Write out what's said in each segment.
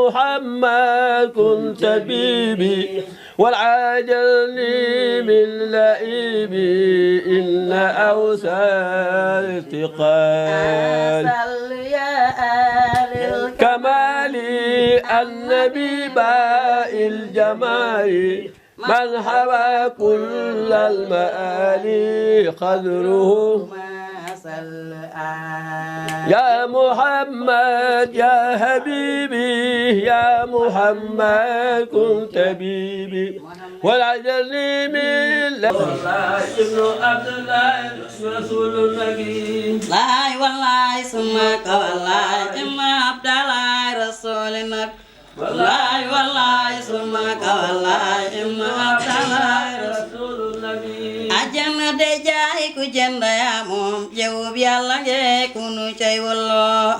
محمد كنت بيبي والعاجلني من لئيبي إن أوسال ارتقال يا آل الكمال النبي باء الجمال من حوى كل المآل قدره يا محمد يا حبيبي يا محمد كنت بيبي والعجلني من الله ابن عبد الله رسول النبي لا والله سمك والله إما عبد الله رسول النبي والله سمك والله إما عبد الله رسول النبي أجمع دجاي كجند يا موم جوب يلا كونو شيء والله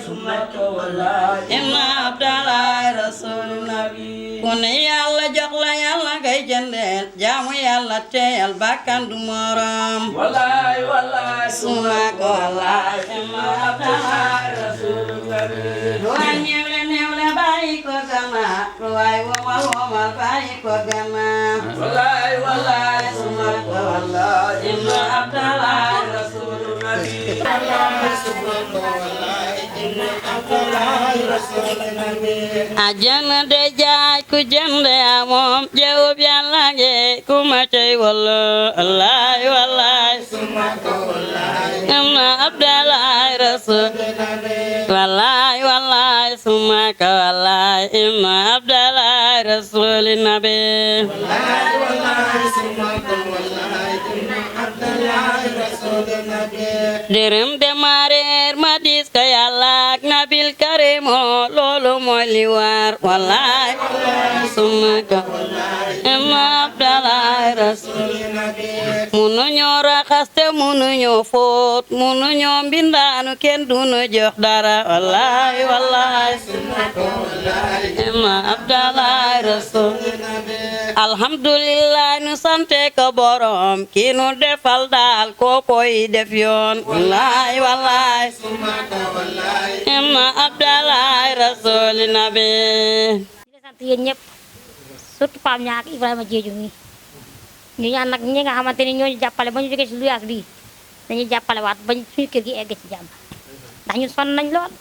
سمك والله إما عبد الله رسول النبي كون يلا جقلا يلا كي جندل جامو يلا تيال باكان دمرام والله سمك والله إما عبد الله رسول النبي Newle bayi ko gama, ruai wama bayi ko gama. Wallahi summa wallahi inna Abdallah Rasulun Nabi. Ajana de jaay ku jënde moom jawab Yàlla ge ku ma cey wallahi summa wallahi inna Abdallah Rasul wallahi summa wallahi inna Abdallah Rasul Nabi wallahi summa wallahi inna Abdallah Rasul Nabi derem de marer madis ka Yàlla ak Nabil Karim loolu mooy li war wallahi summa wallahi inna Abdallah Rasul Nabi munu ñoo raxaste munu ñoo foot munu ñoo mbindaanu kenn dunu jox dara wallahi summa wallahi inna Abdallah Rasul Nabi alhamdulillah nu sante ko borom ki nu defal daal ko koy def yoon wallahi summa wallahi inna Abdallah Rasul Nabi di sant yéen ñëpp surtout Pape Niang ak Ibrahima Diédhiou mi ñu ñaan nag ñi nga xamante ni ñoo ñu jàppale ba ñu jógee ci luyaas bi dañuy jàppale waat ba suñu kër gi egg ci jàmm ndax ñun sonn nañ lool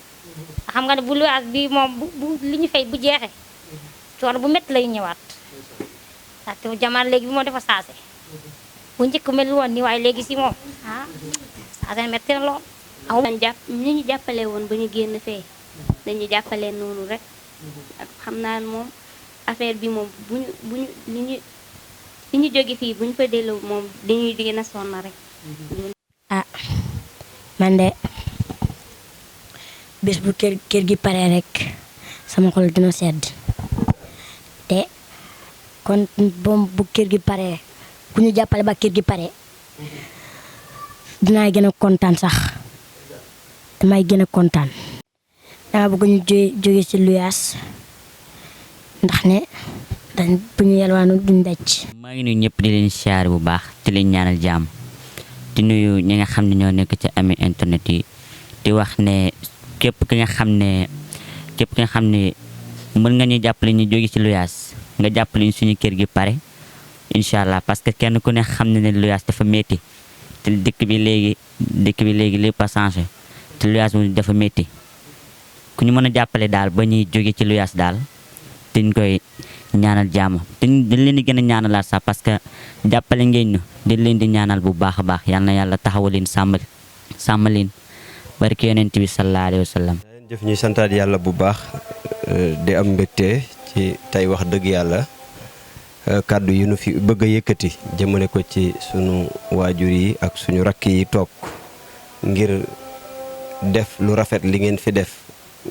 xam nga ne bu luyaas bi moom bu li ñu fay bu jeexee coono bu métti lay ñëwaat ndaxte jamono léegi bi moo dafa saase bu njëkk mel woon ni waaye léegi si moom saase métti na lool aw ñu ñu jàppale woon ba ñu génn fee dañu jàppale noonu rek ak xam naa moom affaire bi moom buñu li ñu jóge fii bu ñu fa delloo moom dañuy gën a sonn rek man de bés bu kër gi pare rek sama xol dina sedd te kon boom bu kër gi pare ku ñu jàppale ba kër gi pare dinaa gën a kontaan sax damay gën a kontaan dama bëgg ñu jóge ci luyaas ndax ne dañ bu ñu yelwaanu duñ daj. maa ngi nuyu ñëpp di leen siyaare bu baax di leen ñaanal jàmm di nuyu ñi nga xam ne ñoo nekk ci ami internet yi di wax ne képp ki nga xam ne mën nga ñu jàppale ñu jóge ci luyaas nga jàppale ñu suñu kër gi pare incha allah parce que kenn ku ne xam ne luyaas dafa métti te dëkk bi léegi lépp a changé te luyaas mu dafa métti ku ñu mën a jàppale daal ba ñuy jóge ci luyaas daal dañ koy ñaanal jàmm dañ leen di gën a ñaanalaat sax parce que jàppale ngeen ñu dañ leen di ñaanal bu baax a baax yal na yàlla taxawal leen sàmm leen barke yonent bi sallallahu alayhi wa sallam. jëf ñuy santaat yàlla bu baax di am mbégte ci tey wax dëgg yàlla kàddu yi nu fi bëgg a yëkkati jëmale ko ci sunu waajur yi ak suñu rakk yi toog ngir def lu rafet li ngeen fi def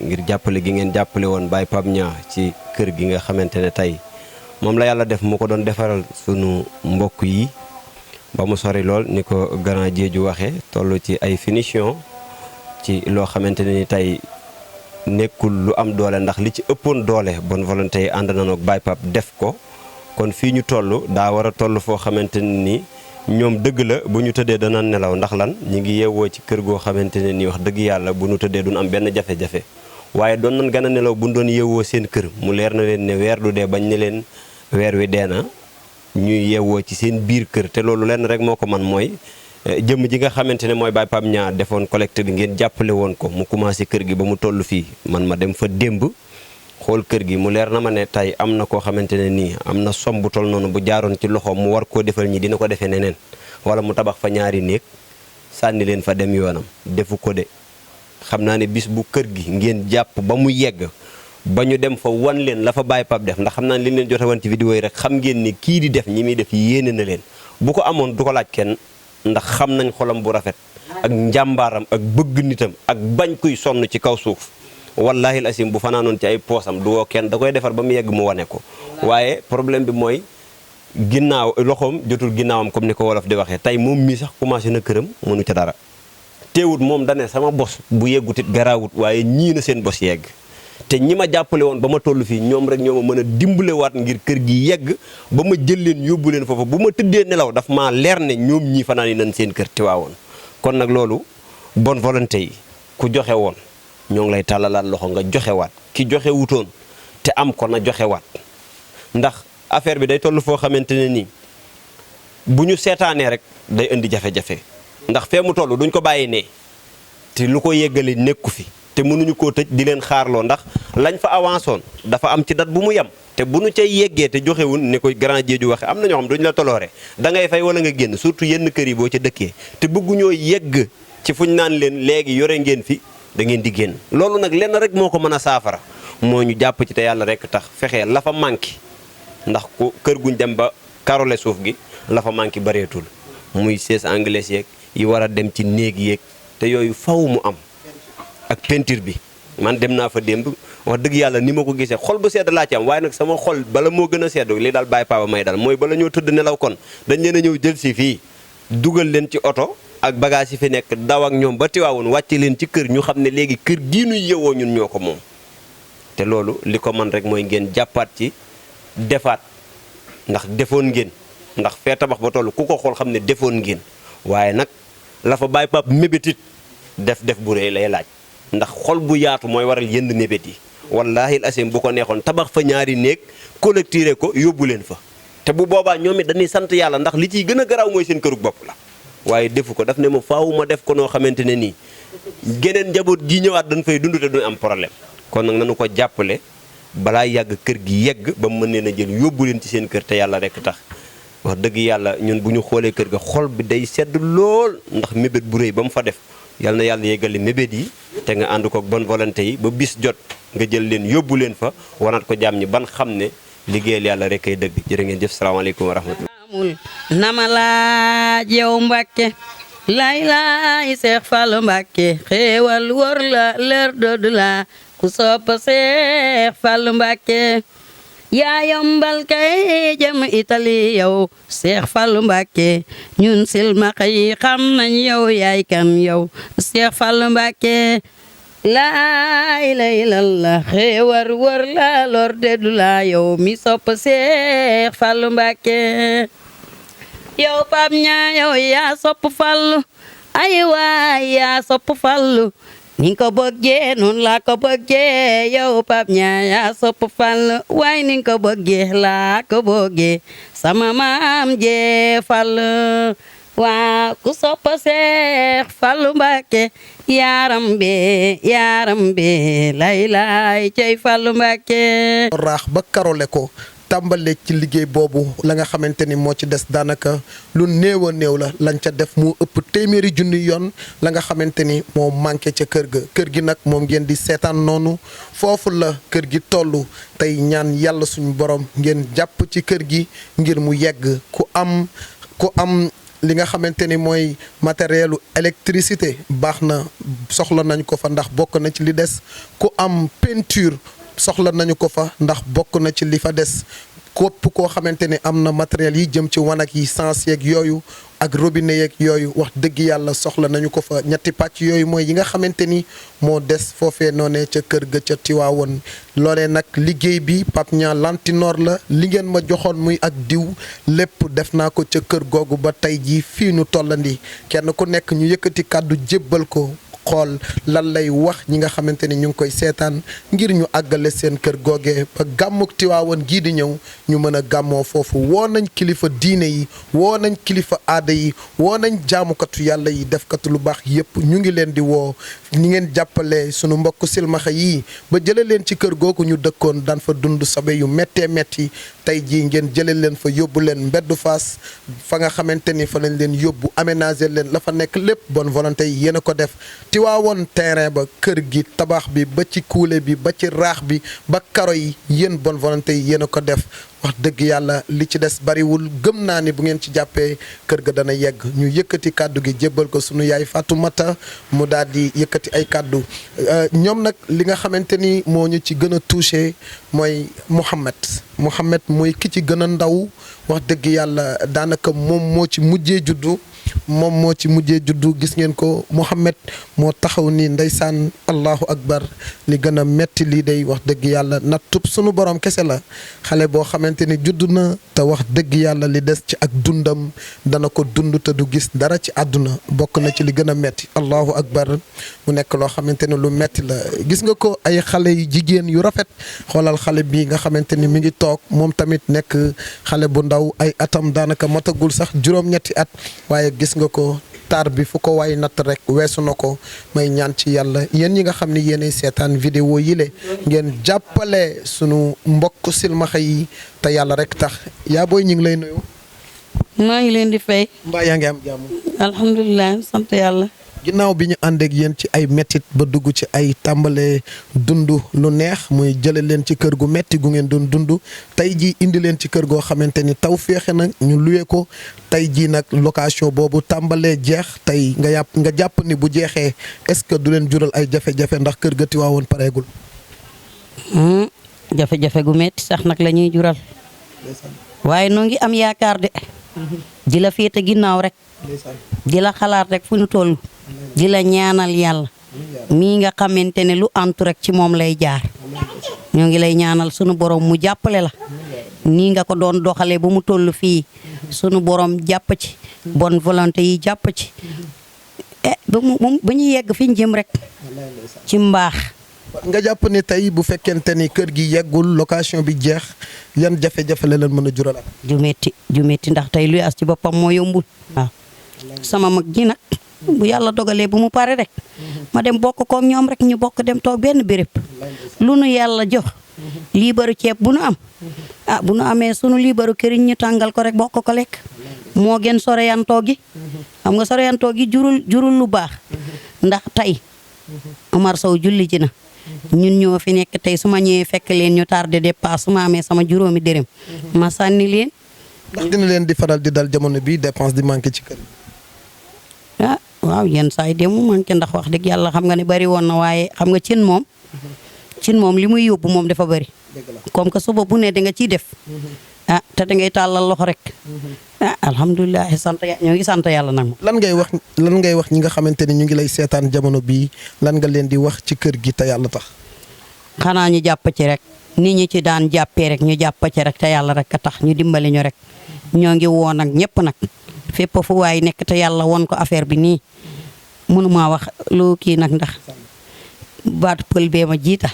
ngir jàppale gi ngeen jàppale woon Baye Pape Niang ci kër gi nga xamante ne tey moom la yàlla def mu ko doon defaral sunu mbokk yi ba mu sori lool ni ko grand Diédhiou waxee toll ci ay finition ci loo xamante ne ni tey nekkul lu am doole ndax li ci ëppoon doole bonne volonté yi ànd nañoo ak Baye Pape def ko kon fii ñu toll daa war a toll foo xamante ne ni ñoom dëgg la bu ñu tëddee dana nelaw ndax lan ñi ngi yeewoo ci kër goo xamante ne nii wax dëgg yàlla bu ñu tëddee duñ am benn jafe-jafe waaye doon nañ gën a nelaw bu ñu doon yeewoo seen kër mu leer na leen ne weer du dee bañ ne leen weer wi dee na ñuy yeewoo ci seen biir kër te loolu lenn rek moo ko man mooy jëmm ji nga xamante ne mooy Baye Pape Niang defoon collecte bi ngeen jàppale woon ko mu commencé kër gi ba mu toll fii man ma dem fa démb xool kër gi mu leer na ma ne tey am na koo xamante ne nii am na som bu toll noonu bu jaaroon ci loxoom mu war koo defal ñi dina ko defee neneen wala mu tabax fa ñaari néeg sànni leen fa dem yoonam defu ko de xam naa ne bis bu kër gi ngeen jàpp ba mu yegg ba ñu dem fa wan leen la fa Baye Pape def ndax xam naa ne li leen jote wan ci vidéo yi rek xam ngeen ni kii di def ñi muy def yéene na leen bu ko amoon du ko laaj kenn ndax xam nañ xolam bu rafet ak njàmbaaram ak bëgg nitam ak bañ kuy sonn ci kaw suuf wallahi asim bu fanaanoon ci ay poosam du woo kenn da koy defar ba mu yegg mu wane ko waaye problème bi mooy ginnaaw loxoom jotul ginnaawam comme ni ko wolof di waxee tey moom mii sax commencé na këram mënu ca dara teewut moom dane sama bos bu yeggutit garaawut waaye ñii na seen bos yegg te ñi ma jàppale woon ba ma toll fii ñoom rek ñoo ma mën a dimbalewaat ngir kër gi yegg ba ma jël leen yóbbu leen foofa bu ma tëddee nelaw daf maa leer ne ñoom ñii fanaan yi nañ seen kër Tiwaawoon kon nag loolu bonne volonté yi ku joxe woon ñoo ngi lay tàllalaat loxo nga joxewaat ki joxe wutoon te am ko na joxewaat ndax affaire bi day toll foo xamante ne nii bu ñu seetaanee rek day indi jafe-jafe ndax fee mu toll duñ ko bàyyi ne te lu ko yeggali nekku fi te mënuñu koo tëj di leen xaarloo ndax lañ fa avancé woon dafa am ci date bu mu yem te bu ñu cay yeggee te joxewul ni ko grand Diédhiou waxe am na ñoo xam duñ la toloore da ngay fay wala nga génn surtout yenn kër yi boo ca dëkkee te bëgguñoo yegg ci fuñ naan leen léegi yore ngeen fi da ngeen di génn loolu nag lenn rek moo ko mën a saafara moo ñu jàpp ci te yàlla rek tax fexee la fa manqué ndax ku kër guñ dem ba karole suuf gi la fa manqué bareetul muy chaise anglaise yeeg yi war a dem ci néeg yeeg te yooyu faw mu am ak peinture bi man dem naa fa démb wax dëgg yàlla ni ma ko gisee xol bu sedd laa ci am waaye nag sama xol bala moo gën a sedd li daal Baye Pape may dal mooy bala ñoo tëdd nelaw kon dañ leen a ñëw jël si fii dugal leen ci oto ak bagage yi fi nekk daw ak ñoom ba Tiwaawoon wàcce leen ci kër ñu xam ne léegi kër gii nuy yewoo ñun ñoo ko moom te loolu li ko man rek mooy ngeen jàppaat ci defaat ndax defoon ngeen ndax fee tabax ba toll ku ko xool xam ne defoon ngeen waaye nag la fa Baye Pape mébétit def bu rëy lay laaj ndax xol bu yaatu mooy waral yenn mébét yi wallaahi asim bu ko neexoon tabax fa ñaari néeg collecté ko yóbbu leen fa te bu boobaa ñoom it dañuy sant yàlla ndax li ciy gën a garaaw mooy seen kërug bopp la waaye defu ko daf ne ma faaw ma def ko noo xamante ne nii geneen njaboot gi ñëwaat dañ fay dund te duñ am problème kon nag nañu ko jàppale balaa yàgg kër gi yegg ba mu mën leen a jël yóbbu leen ci seen kër te yàlla rek tax wax dëgg yàlla ñun bu ñu xoolee kër ga xol bi day sedd lool ndax mébét bu rëy ba mu fa def yàlla na yàlla yeggali mébét yi te nga ànd ko bonne volonté yi ba bis jot nga jël leen yóbbu leen fa wanaat ko jàmm ñi ban xam ne liggéeyal yàlla rek ay dëgg jërë ngeen jëf salaamaaleykum wa rahmatulah. nama laaj yow Mbàkke lay laay Seex Fallu Mbàkke xéewal wër la leer doodu la ku soppa Seex Fallu Mbàkke yaa yombal kay jëm Italie yow Seex Fallu Mbàkke ñun silmaxa yi xam nañ yow yaay kan yow Seex Fallu Mbàkke laa ilaaha illallaah xéewal wër la lor doodu la yow mi soppa Seex Fallu Mbàkke yow Pape Niang yow yaa sopp Fallu ay waay yaa sopp Fallu ni ko bëggee noonu laa ko bëggee yow Pape Niang yaa sopp Fallu waay ni ko bëggee laa ko bëggee sama maam jee Fallu waa ku sopp Seex Fallu Mbàkke yaaram bee lay lay cey Fallu Mbàkke raax ba karole ko tàmbale ci liggéey boobu la nga xamante ni moo ci des daanaka lu néew a néew la lañ ca def mu ëpp téeméeri junni yoon la nga xamante ni moo manqué ca kër ga kër gi nag moom ngeen di seetaan noonu foofu la kër gi toll tey ñaan yàlla suñu borom ngeen jàpp ci kër gi ngir mu yegg ku am li nga xamante ni mooy matérielu électricité baax na soxla nañ ko fa ndax bokk na ci li des ku am peinture soxla nañu ko fa ndax bokk na ci li fa des képp koo xamante ne am na matériel yi jëm ci wanag yi sens yeeg yooyu ak robinet yeeg yooyu wax dëgg yàlla soxla nañu ko fa ñetti pàcc yooyu mooy yi nga xamante ni moo des foofee noonee ca kër ga ca Tiwaawoon loolee nag liggéey bi Pape Niang lantinoor la li ngeen ma joxoon muy ak diw lépp def naa ko ca kër googu ba tey jii fii nu tollandi kenn ku nekk ñu yëkkati kàddu jébbal ko xool lan lay wax ñi nga xamante ni ñu ngi koy seetaan ngir ñu àggale seen kër googee ba gàmmuk Tiwaawoon gii di ñëw ñu mën a gàmmoo foofu woo nañ kilifa diine yi woo nañ kilifa aada yi woo nañ jaamukatu yàlla yi defkatu lu baax yépp ñu ngi leen di woo ñi ngeen jàppale sunu mbokk silmaxa yii ba jële leen ci kër googu ñu dëkkoon daan fa dund sobe yu méttee métti tey jii ngeen jële leen fa yóbbu leen mbeddu Fass fa nga xamante ni fa lañ leen yóbbu aménager leen la fa nekk lépp bonne volonté yi yéen a ko def Tiwaawoon terrain ba kër gi tabax bi ba ci kuule bi ba ci raax bi ba karo yi yéen bonne volonté yi yéen a ko def wax dëgg yàlla li ci des bariwul gëm naa ni bu ngeen ci jàppee kër ga dana yegg ñu yëkkati kàddu gi jébbal ko sunu yaay Fatoumata mu daal di yëkkati ay kàddu ñoom nag li nga xamante ni moo ñu ci gën a touché mooy Mouhamed mooy ki ci gën a ndaw wax dëgg yàlla daanaka moom moo ci mujjee juddu gis ngeen ko Mouhamed moo taxaw ni ndeysaan allahu akbar li gën a metti lii day wax dëgg yàlla nattub sunu borom kese la xale boo xamante ni judd na te wax dëgg yàlla li des ci ak dundam dana ko dund te du gis dara ci àdduna bokk na ci li gën a metti allahu akbar mu nekk loo xamante ne lu metti la gis nga ko ay xale yu jigéen yu rafet xoolal xale bii nga xamante ni mi ngi toog moom tamit nekk xale bu ndaw ay atam daanaka matagul sax juróom-ñetti at waaye gis nga ko taar bi fu ko waay natt rek weesu na ko may ñaan ci yàlla yéen ñi nga xam ne yéenay seetaan vidéo yi le ngeen jàppale sunu mbokk silmaxa yi te yàlla rek tax yaa booy ñu ngi lay nuyu. maa ngi leen di fay. mbaa yaa ngi am jàmm. alhamdulilah sant yàlla. ginnaaw bi ñu ànd ak yéen ci ay mettit ba dugg ci ay tàmbalee dund lu neex muy jële leen ci kër gu metti gu ngeen doon dund tey jii indi leen ci kër goo xamante ni taw féexe na ñu luye ko tey jii nag location boobu tàmbalee jeex tey nga jàpp ni bu jeexee est-ce que du leen jural ay jafe-jafe ndax kër ga Tiwaawoon pareegul. jafe-jafe gu metti sax nag la ñuy jural waaye noo ngi am yaakaar de di la féete ginnaaw rek di la xalaat rek fu ñu toll di la ñaanal yàlla mii nga xamante ne lu antu rek ci moom lay jaar ñoo ngi lay ñaanal sunu borom mu jàppale la nii nga ko doon doxale bu mu toll fii sunu borom jàpp ci bonne volonté yi jàpp ci ba ñu yegg fi ñu jëm rek ci mbaax. nga jàpp ni tey bu fekkente ni kër gi yeggul location bi jeex yan jafe-jafe la leen mën a jural. ju metti ndax tey luy as ci boppam moo yombul. waaw sama mag ji nag bu yàlla dogalee bu mu pare rek ma dem bokk kook ñoom rek ñu bokk dem toog benn béréb lu nu yàlla jox liibaru ceeb bu nu am bu nu amee sunu liibaru këriñ ñu tàngal ko rek bokk ko lekk moo gën soreyantoo gi xam nga soreyantoo gi jurul lu baax ndax tey Omar Sow julli ji na ñun ñoo fi nekk tey su ma ñëwee fekk leen ñu tardé dépasse su ma amee sama juróomi dërëm ma sànni leen. ndax dina leen di faral di dal jamono bi dépense di manqué ci kër waaw yenn saa yi de mu manqué ndax wax dëgg yàlla xam nga ne bari woon na waaye xam nga cin moom li muy yóbbu moom dafa bari comme que suba bu ne da nga ciy def te da ngay tàllal loxo rek alhamdulilah ñoo ngi sant yàlla nag. lan ngay wax ñi nga xamante ni ñu ngi lay seetaan jamono bii lan nga leen di wax ci kër gi te yàlla tax. xanaa ñu jàpp ci rek nit ñi ci daan jàppee rek ñu jàpp ci rek te yàlla rek a tax ñu dimbali ñu rek ñoo ngi woon nag ñëpp nag fépp fu waay nekk te yàlla won ko affaire bi nii mënuma wax lu kii nag ndax baatu pël bee ma jiita.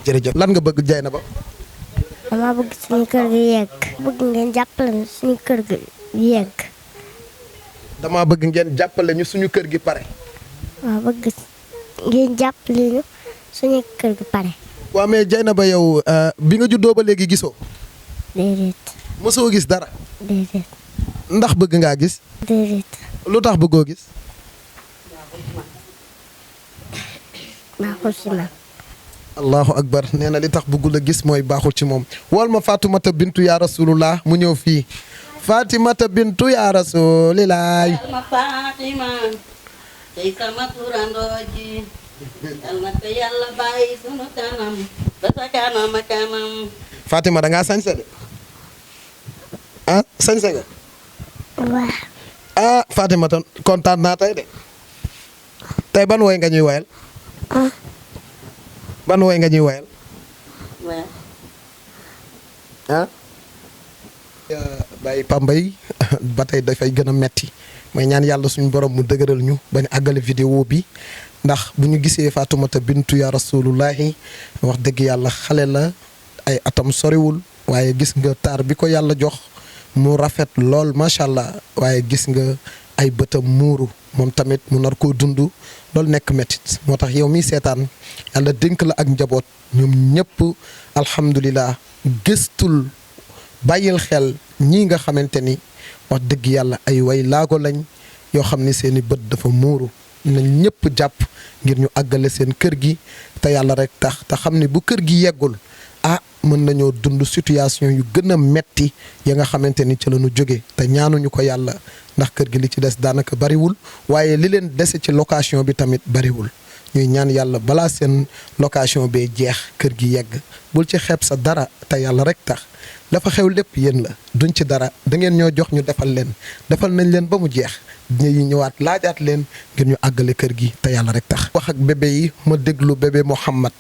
jërëjëf lan nga bëgg Dieynaba. dama bëgg suñu kër gi yegg. bëgg ngeen jàppale ñu suñu kër gi yegg. dama bëgg ngeen jàppale ñu suñu kër gi pare. waaw bëgg ngeen jàppale ñu suñu kër gi pare. waaw mais Dieynaba yow bi nga juddoo ba léegi gisoo. déedéet. mosoo gis dara. déedéet. ndax bëgg ngaa gis. déedéet. lu tax bëggoo gis. baaxul ci man. allahu akbar nee na li tax bëggul a gis mooy baaxul ci moom wal ma Fatoumata bintu yaa rasulullah mu ñëw fii Fatimata bintu yaa rasulillah. ma Fatima tey sama turandoo ji yal na ko yàlla bàyyi sunu kanam ba sa kanam a kanam. Fatima da ngaa sañse de. ah sañse nga. waaw. ah Fatimata kontaan naa tey de tey ban woy nga ñuy woyal. ban woy nga ñuy woyal. ah. bàyyi Pambay ba tey dafay gën a metti may ñaan yàlla suñu borom mu dëgëral ñu bañ àggale vidéo bi ndax bu ñu gisee Fatoumata bintu ya rasulullahi wax dëgg yàlla xale la ay atam soriwul waaye gis nga taar bi ko yàlla jox mu rafet lool macha allah waaye gis nga ay bëtam muuru moom tamit mu nar koo dund loolu nekk mettit moo tax yow mi seetaan yàlla dénk la ak njaboot ñoom ñëpp alhamdulilah gëstul bàyyil xel ñii nga xamante ni wax dëgg yàlla ay way laago lañ yoo xam ni seeni bët dafa muuru nañ ñëpp jàpp ngir ñu àggale seen kër gi te yàlla rek tax te xam ni bu kër gi yeggul mën nañoo dund situation yu gën a metti ya nga xamante ni ci la ñu jóge te ñaanuñu ko yàlla ndax kër gi li ci des daanaka bariwul waaye li leen dese ci location bi tamit bariwul ñuy ñaan yàlla balaa seen location bee jeex kër gi yegg bul ci xeeb sa dara te yàlla rek tax dafa xew lépp yéen la duñ ci dara da ngeen ñoo jox ñu defal leen defal nañ leen ba mu jeex ñi ñëwaat laajaat leen ngir ñu àggale kër gi te yàlla rek tax. wax ak bébé yi ma déglu bébé Mouhamad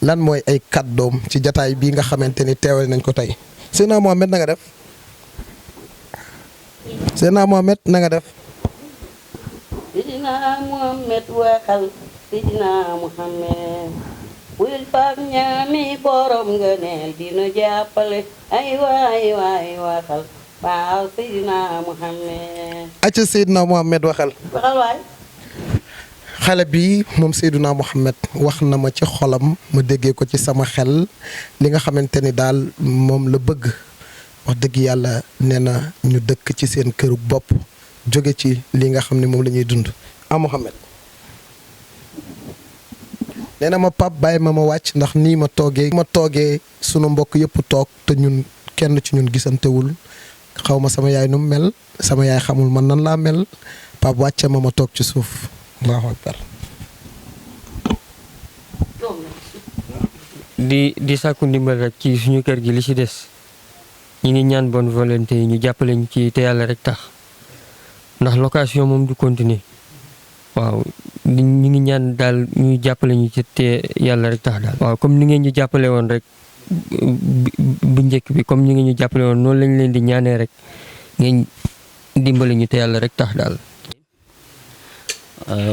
lan mooy ay kàddoom ci jataay bii nga xamante ni teewal nañ ko tey. Seydina Mohamed na nga def. Seydina Mohamed na nga def. Seydina Mohamed waxal Seydina Mohamed wuyul Pape Ñaami borom nga neel dina jàppale ay waay waxal waaw Seydina Mohamed. acca Seydina Mohamed waxal. waxal waay. xale bi moom Seydina Mohamed wax na ma ci xolam ma déggee ko ci sama xel li nga xamante ni daal moom la bëgg wax dëgg yàlla nee na ñu dëkk ci seen këru bopp jóge ci li nga xam ne moom la ñuy dund. Mohamed nee na ma Pape bàyyi ma wàcc ndax nii ma toogee sunu mbokk yëpp toog te ñun kenn ci ñun gisantewul xaw ma sama yaay nu mu mel sama yaay xamul man nan laa mel Pape wàcce ma toog ci suuf. Allahu akbar. di sàkku ndimbal rek ci suñu kër gi li ci des ñu ngi ñaan bonne volonté yi ñu jàppale ñu ci te yàlla rek tax ndax location moom du continuer waaw ñu ngi ñaan daal ñu jàppale ñu ci te yàlla rek tax daal. waaw comme ni ngeen ñu jàppale woon rek bu njëkk bi comme ni ngeen ñu jàppale woon noonu lañ leen di ñaanee rek ngeen dimbale ñu te yàlla rek tax daal.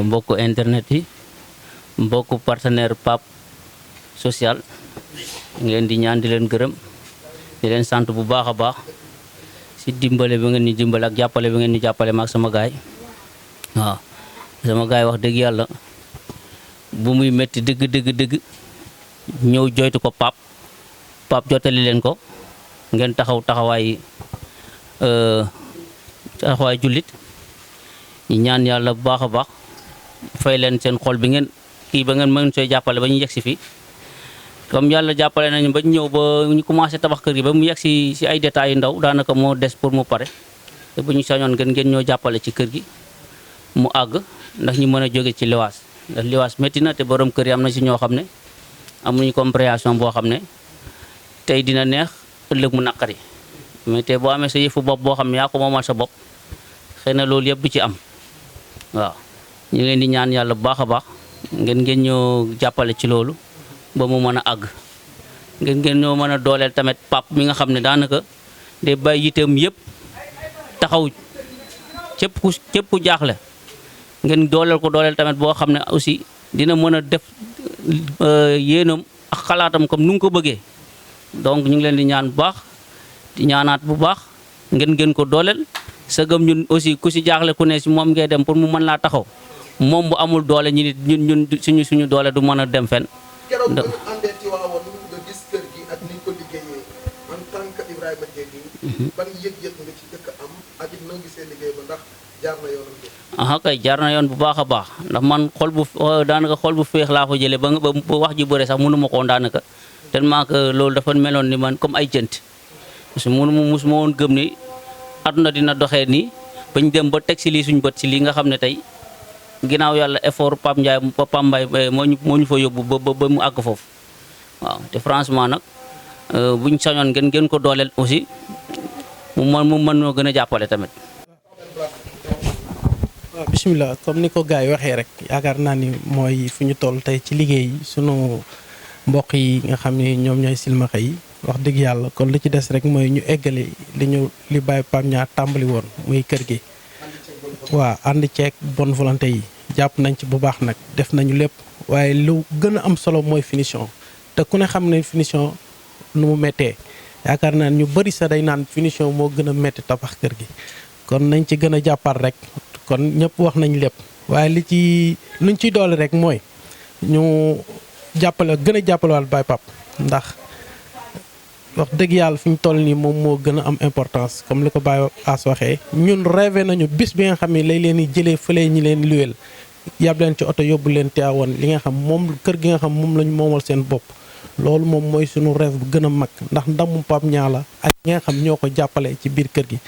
mbokku internet yi mbokku partenaire Pape social ngeen di ñaan di leen gërëm di leen sant bu baax a baax si dimbale bi ngeen ñu dimbale ak jàppale bi ngeen ñu jàppale maak sama gaay waaw sama gaay wax dëgg yàlla bu muy métti dëgg ñëw joytu ko Pape jotali leen ko ngeen taxawaay jullit ñu ñaan yàlla bu baax a baax fay leen seen xol bi ngeen kii ba ngeen mën sooy jàppale ba ñu yegg si fii comme yàlla jàppale nañu ba ñu ñëw ba ñu commencé tabax kër gi ba mu yegg si ay détails yu ndaw daanaka moo des pour mu pare te bu ñu sañoon ngeen ñoo jàppale ci kër gi mu àgg ndax ñu mën a jóge ci liwaas ndax liwaas métti na te borom kër yi am na si ñoo xam ne amuñu compréhension boo xam ne tey dina neex ëllëg mu naqari mais tey boo amee sa yëfu bopp boo xam ne yaa ko moomal sa bopp xëy na loolu yëpp du ci am waaw ñu ngi leen di ñaan yàlla bu baax a baax ngeen ñoo jàppale ci loolu ba mu mën a àgg ngeen ñoo mën a dooleel tamit Pape mi nga xam ne daanaka day bàyyi yiteem yëpp taxaw képp ku jaaxle ngeen dooleel tamit boo xam ne aussi dina mën a def yéenam ak xalaatam comme nu nga ko bëggee donc ñu ngi leen di ñaan bu baax di ñaanaat bu baax ngeen ko dooleel sëgëm ñun aussi ku si jaaxle ku ne si moom ngay dem pour mu mën laa taxaw moom bu amul doole ñun suñu doole du mën a dem fenn. keroog ba ñu àndee Tiwaawan nga gis kër gi ak ni ñu ko liggéeyee en tant que Ibrahima Dieng ban yëg-yëg nga ci dëkk am ak it noo gisee liggéey ba ndax jaar na yoonam bi. kay jaar na yoon bu baax a baax ndax man daanaka xol bu féex laa ko jëlee ba wax ji bëre sax mënu ma ko daanaka tellement que loolu dafa meloon ni man comme ay jënt parce que musuma woon gëm ni aduna dina doxee nii bañ dem ba teg si lii suñu bët si lii nga xam ne tey ginnaaw yàlla effort Pape Mbaye moo ñu fa yóbbu ba mu àgg foofu waaw te franchement nag buñ sañoon ngeen ko dooleel aussi mu mën noo gën a jàppale tamit. waaw bisimilah comme ni ko gars yi waxee rek yaakaar naa ni mooy fu ñu toll tey ci liggéey sunu mbokk yi nga xam ne ñoom ñooy silmaxa yi wax dëgg yàlla kon li ci des rek mooy ñu eggale li Baye Pape Niang tàmbali woon muy kër gi. waaw ànd ceeg bonne volonté yi jàpp nañ ci bu baax nag def nañu lépp waaye lu gën a am solo mooy finition te ku ne xam ne finition nu mu méttee yaakaar naa ñu bëri sa day naan finition moo gën a métti tabax kër gi kon nañ ci gën a jàppal rek kon ñëpp wax nañ lépp waaye luñ ciy doole rek mooy ñu jàppale gën a jàppale wàll Baye Pape ndax wax dëgg yàlla fi ñu toll nii moom moo gën a am importance comme li ko Baye As waxee ñun rêvé nañu bis bi nga xam ne lay leen di jëlee fële ñi leen luweel yab leen ci oto yóbbu leen Tiwaawan li nga xam moom kër gi nga xam moom lañu moomal seen bopp loolu moom mooy suñu rêve bu gën a mag ndax ndamu Pape Niang la ak ñi nga xam ñoo ko jàppale ci biir kër gi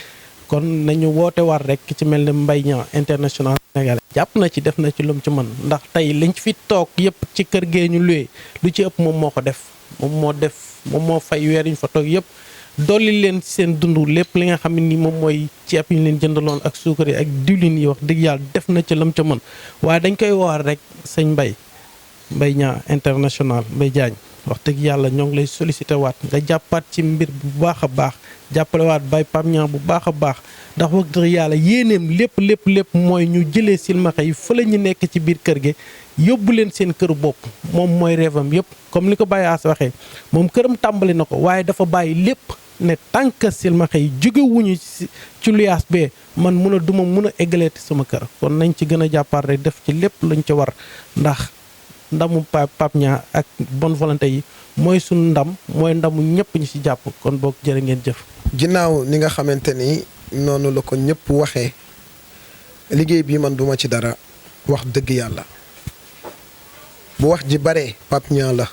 kon nañu woote war rek ci mel ne Mbaye Niang international sénégalais jàpp na ci def na ci lum ci mën ndax tey liñ fi toog yëpp ci kër gee ñu luwee lu ci ëpp moom moo ko def moom moo fay weer ñu fa toog yëpp dolli leen seen dund lépp li nga xam ne ni moom mooy ceeb yi ñu leen jëndaloon ak suukar yi ak diwlin yi wax dëgg yàlla def na ci lam ca mën waaye dañ koy waar rek sëñ Mbaye Niang international Mbaye Diagne wax dëgg yàlla ñoo ngi lay sollicité waat nga jàppaat ci mbir bu baax a baax jàppale waat Baye Pape Niang bu baax a baax ndax wax dëgg yàlla yéeneem lépp mooy ñu jëlee silmaxa yi fa la ñu nekk ci biir kër gi yóbbu leen seen kër bopp moom mooy rêvam yëpp comme ni ko Baye As waxee moom këram tàmbali na ko waaye dafa bàyyi lépp ne tànk silmaxa yi jógewuñu ci luyaas bee man duma mun a eggaleeti sama kër kon nañ ci gën a jàppaat rek def ci lépp luñ ci war ndax ndamu Pape Niang ak bonne volonté yi mooy suñu ndam mooy ndamu ñëpp ñu ci jàpp kon boog jërë ngeen jëf. ginnaaw ni nga xamante ni noonu la ko ñëpp waxee liggéey bi man duma ci dara wax dëgg yàlla bu wax ji bare Pape Niang la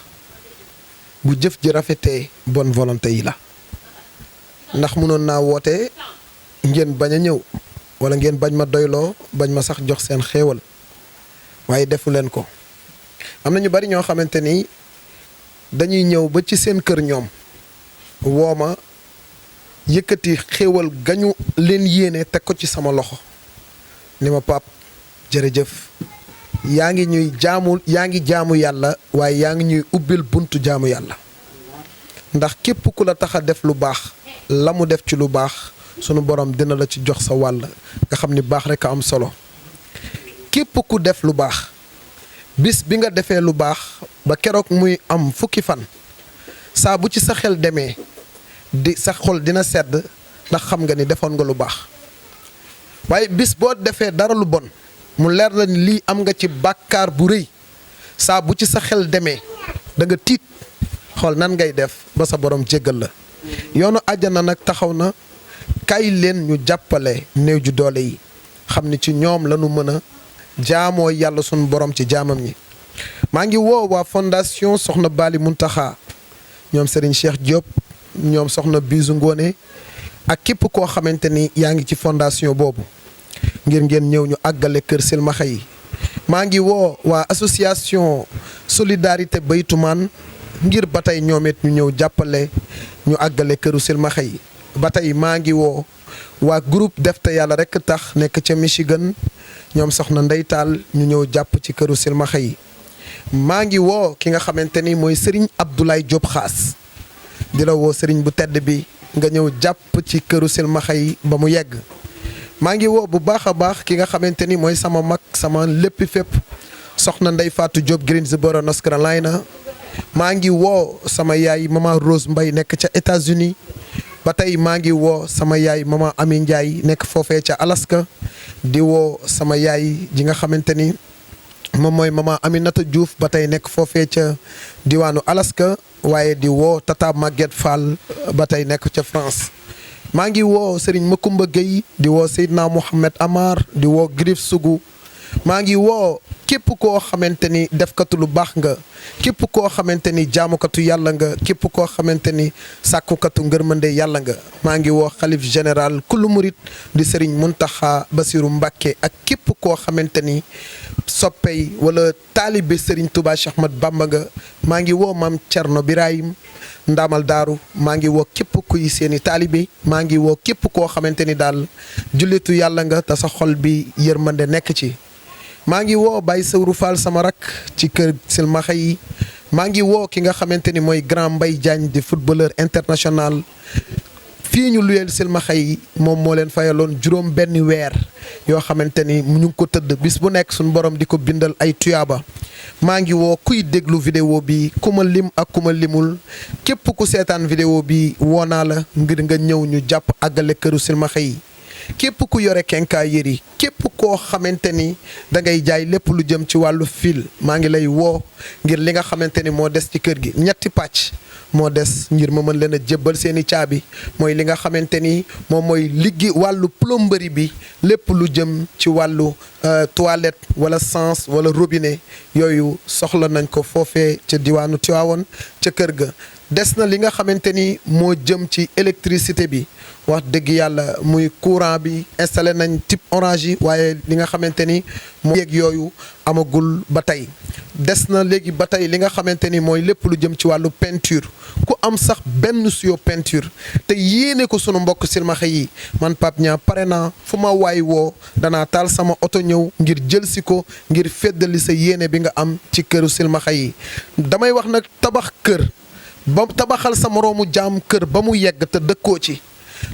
bu jëf ji rafetee bonne volonté yi la ndax mënoon naa woote ngeen bañ a ñëw wala ngeen bañ ma doyloo bañ ma sax jox seen xéewal waaye defu leen ko. am na ñu bari ñoo xamante ni dañuy ñëw ba ci seen kër ñoom woo ma yëkkati xéewal gañu leen yéene teg ko ci sama loxo ni ma Pape jërëjëf yaa ngi jaamu yàlla waaye yaa ngi ñuy ubbil buntu jaamu yàlla ndax képp ku la tax a def lu baax la mu def ci lu baax sunu borom dina la ci jox sa wàll nga xam ni baax rek a am solo képp ku def lu baax bis bi nga defee lu baax ba keroog muy am fukki fan saa bu ci sa xel demee sa xol dina sedd ndax xam nga ni defoon nga lu baax waaye bis boo defee dara lu bon mu leer la ni lii am nga ci bàkkaar bu rëy saa bu ci sa xel demee da nga tiit xool nan ngay def ba sa borom jéggal la yoonu àjjana nag taxaw na kay leen ñu jàppale néew ju doole yi xam ni ci ñoom lañu mën a jaamoo yàlla sunu borom ci jaamam ñi maa ngi woo waa fondation Soxna Bali Muntaxa ñoom Serigne Cheikh Diop ñoom Soxna Bisu Ngone ak képp koo xamante ni yaa ngi ci fondation boobu ngir ngeen ñëw ñu àggale kër silmaxa yi maa ngi woo waa association solidarité Baytumaan ngir ba tey ñoom it ñu ñëw jàppale ñu àggale këru silmaxa yi ba tey maa ngi woo waa groupe def te yàlla rek tax nekk ca Michigan ñoom soxna ndeytaal ñu ñëw jàpp ci këru silmaxa yi maa ngi woo ki nga xamante ni mooy Serigne Abdoulaye Diop Xaas di la woo Serigne bu tedd bi nga ñëw jàpp ci këru silmaxa yi ba mu yegg maa ngi woo bu baax a baax ki nga xamante ni mooy sama mag sama léppi fépp soxna Ndey Fatou Diop Greensboro North Carolina maa ngi woo sama yaay maman Rose Mbaye nekk ca États-Unis ba tey maa ngi woo sama yaay maman Ami Ndiaye nekk foofee ca Alaska di woo sama yaay ji nga xamante ni moom mooy maman Aminata Diouf ba tey nekk foofee ca diwaanu Alaska waaye di woo Tata Maguette Fall ba tey nekk ca France maa ngi woo Serigne Makumba Gueye di woo Seydina Mohamed Amar di woo Grif Sougou maa ngi woo képp koo xamante ni defkatu lu baax nga képp koo xamante ni jaamukatu yàlla nga képp koo xamante ni sàkkukatu ngërmande yàlla nga maa ngi woo xalif général kullu murit di Serigne Muntaxa Basiru Mbàkke ak képp koo xamante ni soppey wala taalibe Serigne Touba Cheikh Ahmad Bamba nga maa ngi woo maam Cerno Birahim ndaamal daaru maa ngi woo képp kuy seeni taalibe maa ngi woo képp koo xamante ni daal jullitu yàlla nga te sa xol bi yërmande nekk ci. maa ngi woo Baye Sawru Fall sama rak ci kër silmaxa yi maa ngi woo ki nga xamante ni mooy grand Mbaye Diagne di footballeur international fii ñu luyeel silmaxa yi moom moo leen fayaloon juróom benn weer yoo xamante ni ñu ngi ko tëdd bis bu nekk suñu borom di ko bindal ay tuyaaba. maa ngi woo kuy déglu vidéo bi ku ma lim ak ku ma limul képp ku seetaan vidéo bi woo naa la ngir nga ñëw ñu jàpp àggale këru silmaxa yi. képp ku yore quincaillerie képp koo xamante ni da ngay jaay lépp lu jëm ci wàllu fil maa ngi lay woo ngir li nga xamante ni moo des ci kër gi ñetti pàcc moo des ngir ma mën leen a jébbal seeni caabi mooy li nga xamante ni moom mooy liggéey wàllu plomberie bi lépp lu jëm ci wàllu toilette wala sens wala robinet yooyu soxla nañ ko foofee ca diwaanu Tivaouane ca kër ga. des na li nga xamante ni moo jëm ci électricité bi wax dëgg yàlla muy courant bi installé nañ type orange yi waaye li nga xamante ni moo yeeg yooyu amagul ba tey. des na léegi ba tey li nga xamante ni mooy lépp lu jëm ci wàllu peinture ku am sax benn suyo peinture te yéene ko sunu mbokk silmaxa yi man Pape Niang pare naa fu ma waay woo danaa taal sama oto ñëw ngir jël si ko ngir feddali sa yéene bi nga am ci këru silmaxa yi. damay wax nag tabax kër ba tabaxal sa moroomu jaam kër ba mu yegg te dëkkoo ci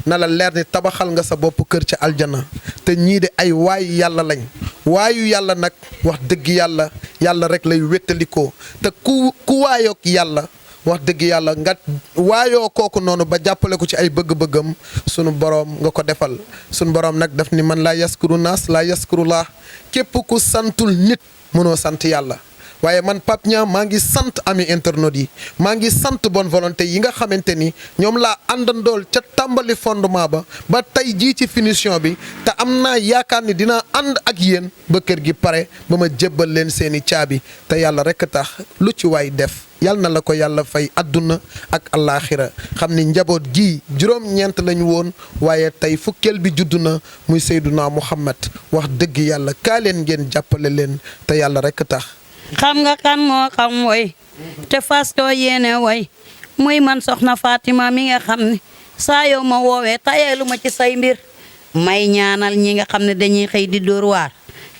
na la leer ni tabaxal nga sa bopp kër ca aljana te ñii de ay waayu yàlla lañ waayu yàlla nag wax dëgg yàlla yàlla rek lay wéttalikoo te ku waayook yàlla wax dëgg yàlla nga waayoo kooku noonu ba jàppale ko ci ay bëgg-bëggam sunu boroom nga ko defal sunu boroom nag daf ni man laa yaskuru naas laa yaskurullah képp ku santul nit mënoo sant yàlla. waaye man Pape Niang maa ngi sant ami internautes yi maa ngi sant bonne volonté yi nga xamante ni ñoom laa àndandool ca tàmbali fondement ba tey jii ci finition bi te am naa yaakaar ni dinaa ànd ak yéen ba kër gi pare ba ma jébbal leen seeni caabi te yàlla rek tax lu ci waay def yàlla na la ko yàlla fay àdduna ak allaaxira xam ni njaboot gi juróom-ñeent lañu woon waaye tey fukkeel bi juddu na muy Seyduna Muhammad wax dëgg yàlla kaa leen ngeen jàppale leen te yàlla rek tax. xam nga kan moo xam woy te fas koo yéene woy muy man soxna Fatima mi nga xam ne saa yow ma woowee tayeelu ma ci say mbir may ñaanal ñi nga xam ne dañuy xëy di dóor waar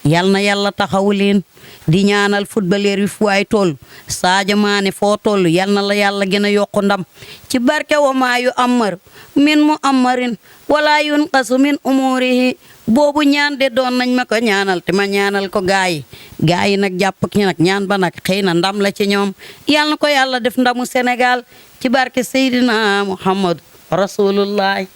yal na yàlla taxawu leen di ñaanal footballeur yi fu waay toll Sadio Mané foo toll yal na la yàlla gën a yokku ndam ci barke wa maa yu ammar min mu ammarin wala yunqasu min umurihi boobu ñaan de doon nañ ma ko ñaanal te ma ñaanal ko gaay yi nag jàpp ki nag ñaan ba nag xëy na ndam la ci ñoom yal na ko yàlla def ndamu Sénégal ci barke Seydina Muhammad rasulullah